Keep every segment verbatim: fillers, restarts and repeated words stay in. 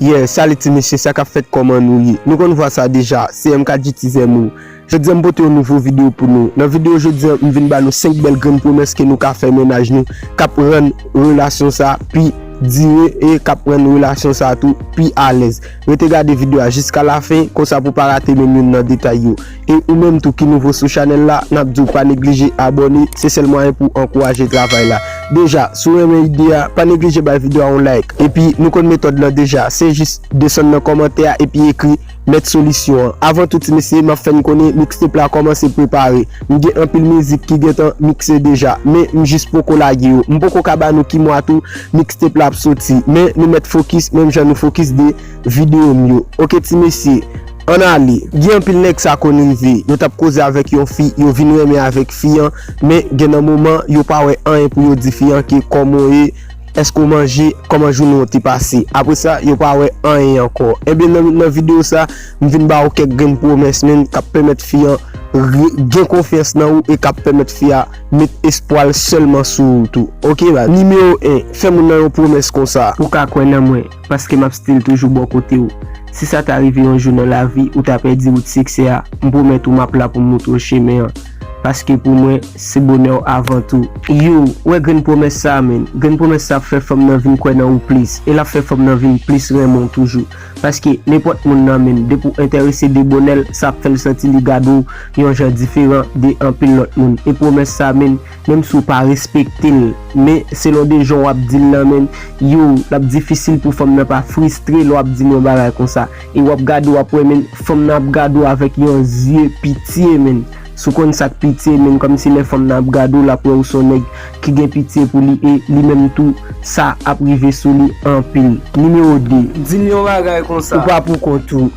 Yeah, salut ti mesye, sa k ap fèt, kòman nou ye? Nou konn vwa sa deja, se M K G T Z M O. Jodi a m pote yon nouvo videyo pou nou. Nan videyo jodi a, m vin ba nou senk bèl grenn pwomès ke nou ka fè mennaj nou, k ap rann relasyon sa pi dire e k ap rann relasyon sa tou pi alèz. Rete gade videyo a jiska lafen, konsa pou pa rate menm youn nan detay yo. E ou menm tou ki nouvo sou chanèl la, n ap di w pa neglije abòne, se sèl mwayen pou ankouraje travay la. Deja, si w renmen ide a, pa neglije bay videyo a yon like. Epi, nou konn metòd lan deja, se jis desann nan kòmantè a epi ekri mèt solisyon an. Avan tou, ti mesye, m ap fè n konnen mixtape la kòmanse prepare. M gen anpil mizik ki gentan mikse deja, men m jis poko lage yo. M poko ka ba nou ki mwa tou mixtape la ap soti, men nou mèt fokis, menm jan nou fokis de videyo m yo. Oke, ti mesye, ann ale. Gen anpil nèg sa konn rive, yo t ap koze avèk yon fi, yo vin renmen avèk fi an, men gen nan moman, yo pa wè anyen pou yo di fi an ke kòman w ye, èske w manje, kòman jounen w te pase. Apre sa, yo pa wè anyen ankò. Ebyen, nan, nan videyo sa, m vin ba w kèk grenn pwomès, menn, k ap pèmèt fi an re- gen konfyans nan ou e k ap pèmèt fi a met espwa l sèlman sou ou tou. Oke, ba, nimewo en, fè moun nan yon pwomès konsa. Ou ka kwè nan mwen, paske m ap still toujou bò kote w. Si sa ta rive yon jou nan lavi, ou ta pèdi wout siksè a, m pwomèt ou m ap la pou m moutre w chemen an. Paske pou mwen, se bonè w avan tou. Yo, wè grenn pwomès sa a, menn. Grenn pwomès sa ap fè fanm nan vin kwè nan ou plis. E l ap fè fanm nan vin plis renmen w toujou. Paske nenpòt moun nan, menn, depi w enterese de bonè l, sa ap fè l santi li gade w yon jan diferan de anpil lòt moun. E pwomès sa, menn, menm si w pa respekte l, men selon de jan w ap di l lan, menn, yo, l ap difisil pou fanm nan pa fristre lè w ap di l yon bagay konsa. E w ap gade, w ap wè, menn, fanm nan ap gade w avèk yon zye pitye, menn. Si w konn sa k pitye, menn, kòmsi lè fanm nan ap gade w, l ap wè w se yon nèg ki gen pitye pou li e li menm tou, sa ap rive sou li anpil. Nimewo de, di l yon bagay konsa. Ou pa pou kont ou.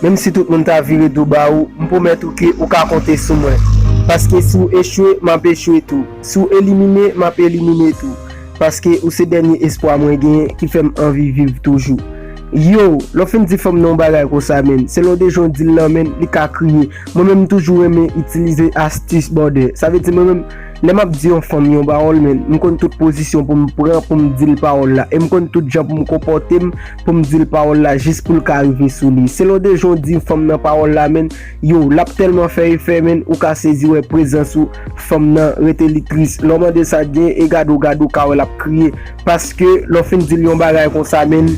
Menm si tout moun ta vire do ba ou, m pwomèt ou ke ou ka konte sou mwen. Paske si w echwe, m ap echwe tou. Si w elimine, m ap elimine tou. Paske ou se dènye espwa mwen genyen ki fè m anvi viv toujou. Yo, lè w fin di fanm nan yon bagay konsa, menn, selon de jan w di l lan, menn, li ka kriye. Mwen menm, m toujou renmen itilize astis, brother. Sa vle di, mwen menm, lè m ap di yon fanm yon pawòl, menn, m konn tout pozisyon pou m pran pou m di l pawòl la. E m konn tout jan pou m konpòte m pou m di l pawòl la, jis pou l ka rive sou li. Selon de jan w di fanm nan pawòl la, menn, yo, l ap tèlman fè efè, menn, ou ka sezi wè prezans ou, fanm nan rete li tris. Lè w mande sa k gen, e gade w, gade w ka wè l ap kriye. Paske lè w fin di l yon bagay konsa, menn,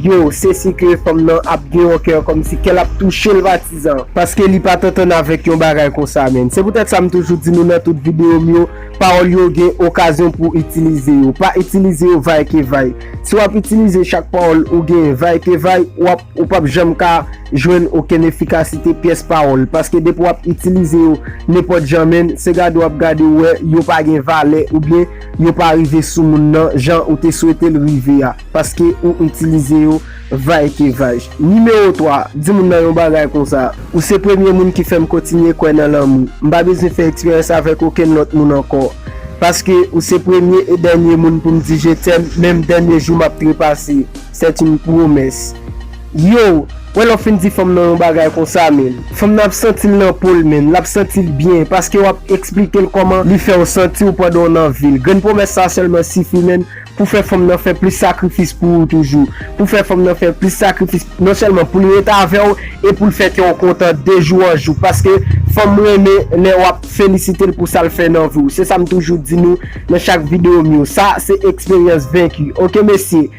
yo, se si ke fanm nan ap gen yon kè kòmsi kè l ap touche l, patizan. Paske li pa t antann avèk yon bagay konsa, menn. Se poutèt sa m toujou di nou nan tout videyo m yo, pawòl yo gen okazyon pou itilize yo. Pa itilize yo vay ke vay. Si w ap itilize chak pawòl ou gen vay ke vay, w ap, ou p ap janm ka jwenn okenn efikasite pyès pawòl. Paske depi w ap itilize yo nenpòt jan, menn, se gade w ap gade w wè yo pa gen valè oubyen yo pa rive sou moun nan jan ou te swete l rive a. Paske ou itilize yo vay ke vay. Nimewo twa, di moun nan yon bagay konsa. Ou se premye moun ki fè m kontinye kwè nan lanmou. M pa bezwen fè eksperyans avèk okenn lòt moun ankò. Paske ou se premye e dènye moun pou m di je t'aime, menm dènye jou m ap trepase. C'est une promesse. Yo, wè lè w fin di fanm nan yon bagay konsa, menn. Fanm nan ap santi l nan po l, menn. L ap santi l byen, paske w ap eksplike l kòman li fè w santi w pandan w nan vi l. Grenn pwomès sa sèlman sifi, menn, pou fè fanm nan fè plis sakrifis pou ou toujou. Pou fè fanm nan fè plis sakrifis, non sèlman pou l ret avè w, e pou l fè kè w kontan de jou an jou. Paske fanm renmen lè w ap felisite l pou sa l fè nan vi w. Se sa m toujou di nou nan chak videyo m yo. Sa, se eksperyans venki. Oke, mesye.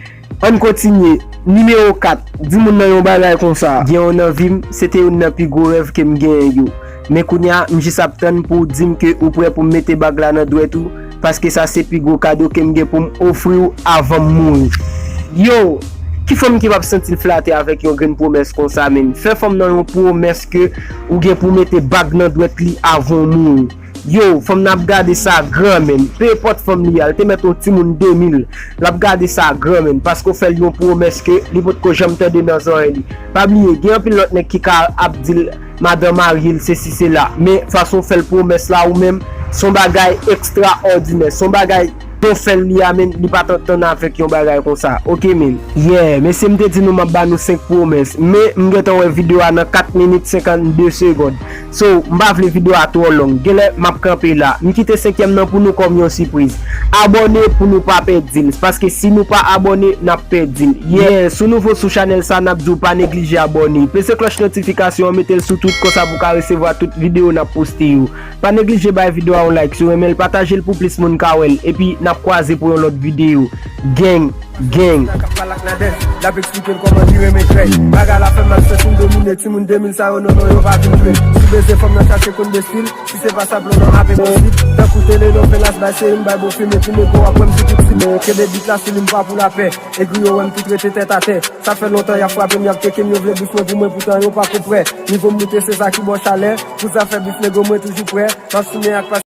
Ann kontinye. Nimewo kat, di moun nan yon bagay konsa. Gen w nan vi m, se te youn nan pi gwo rèv ke m genyen yo. Men kounye a, m jis ap tann pou w di m ke ou prè pou m mete bag la nan dwèt ou, paske sa se pi gwo kado ke m gen pou m ofri w avan m mouri. Yo, ki fanm ki p ap santi l flate avèk yon grenn pwomès konsa, menn? Fè fanm nan yon pwomès ke ou gen pou mete bag nan dwèt li avan w mouri. Yo, fanm nan ap gade sa gran, menn. Pe enpòt fanm li a, l te mèt yon timoun de mil. L ap gade sa gran, menn, paske w fè l yon pwomès ke li potko janm tande nan zòrèy li. Pa bliye, gen anpil lòt nèg ki ka ap di l madan marye l, sesi sela. Men fason w fè l pwomès la, ou menm, se yon bagay ekstraòdinè. Se yon bagay Ton fè l li a menm, li pa t antann avèk yon bagay konsa. Oke menm. Yeah, mesye, m te di nou m ap ba nou senk pwomès. Men m gentan wè videyo a nan kat minit senkannde segonn. So, m pa vle videyo a twò long. Genlè m ap kanpe la. M kite senkyèm nan pou nou kòm yon sipriz. Abòne pou nou pa pèdi l. Paske si nou pa abòne, n ap pèdi l. Yeah, si w nouvo sou chanèl sa, n ap di w pa neglije abòne. Peze klòch notifikasyon an, mete l sou tout, konsa pou w ka resevwa tout videyo n ap poste yo. Pa neglije bay videyo a yon like si w renmen l, pataje l pou plis moun ka wè l, epi n ap kwaze pou yon lòt videyo. Gang, gang. N ap eksplike l kòman li renmen krèy. Bagay la fè m mal, sèt moun domine, timoun de mil sa yo, non, non, yo pa vin jwe. Si beze fanm nan chache konn de stil, si se pa sa plan nan ap enposib. Tankou tele nan fen las bay se yon bay bon fim, epi nego ap wè m sou tout sib. Kenbe bit la sou li, m pa pou lapè. Egri yo wè m tout rete tèt atè. Sa fè lontan y ap frape m, y ap tcheke m, yo vle bif mwen pou mwen, poutan yo pa konprann. Nivo m moute, se sa ki ba w chalè. Pou zafè bif nego, mwen toujou prè. M ap simen ak